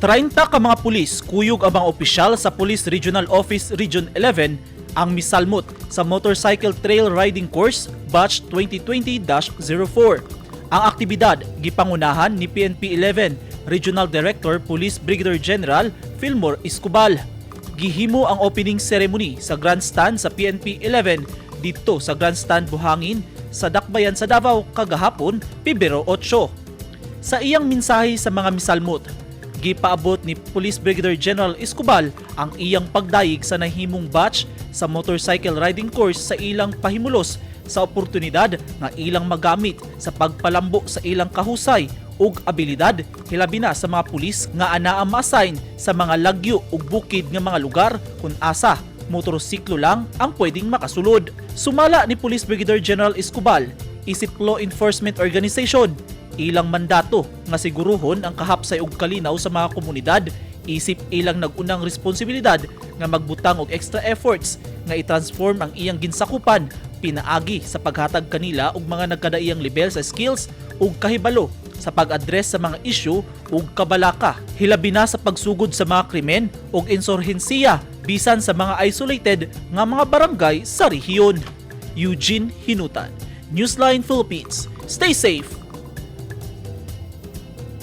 30 ka mga pulis kuyog ang mga opisyal sa Police Regional Office Region 11 ang misalmot sa Motorcycle Trail Riding Course Batch 2020-04. Ang aktibidad gipangunahan ni PNP 11 Regional Director Police Brigadier General Fillmore Escobal. Gihimo ang opening ceremony sa grandstand sa PNP 11 didto sa Grandstand Buhangin sa Dakbayan sa Davao kagahapon, Pebrero 8. Sa iyang mensahe sa mga misalmot, gipaabot ni Police Brigadier General Escobal ang iyang pagdayeg sa nahimong batch sa motorcycle riding course sa ilang pahimulos sa oportunidad nga ilang magamit sa pagpalambo sa ilang kahusay ug abilidad, hilabi na sa mga pulis nga anaa ma-assign sa mga lagyo ug bukid nga mga lugar kung asa motorsiklo lang ang pwedeng makasulod. Sumala ni Police Brigadier General Escobal, isip law enforcement organization, ilang mandato nga siguruhon ang kahapsay ug kalinaw sa mga komunidad isip ilang nag-unang responsibilidad nga magbutang og extra efforts nga i-transform ang iyang ginsakupan pinaagi sa paghatag kanila og mga nagkadaiyang level sa skills ug kahibalo sa pag-address sa mga isyu ug kabalaka, hilabi na sa pagsugod sa mga krimen ug insurhensiya bisan sa mga isolated nga mga barangay sa rehiyon. Eugene Hinutan, Newsline Philippines. Stay safe.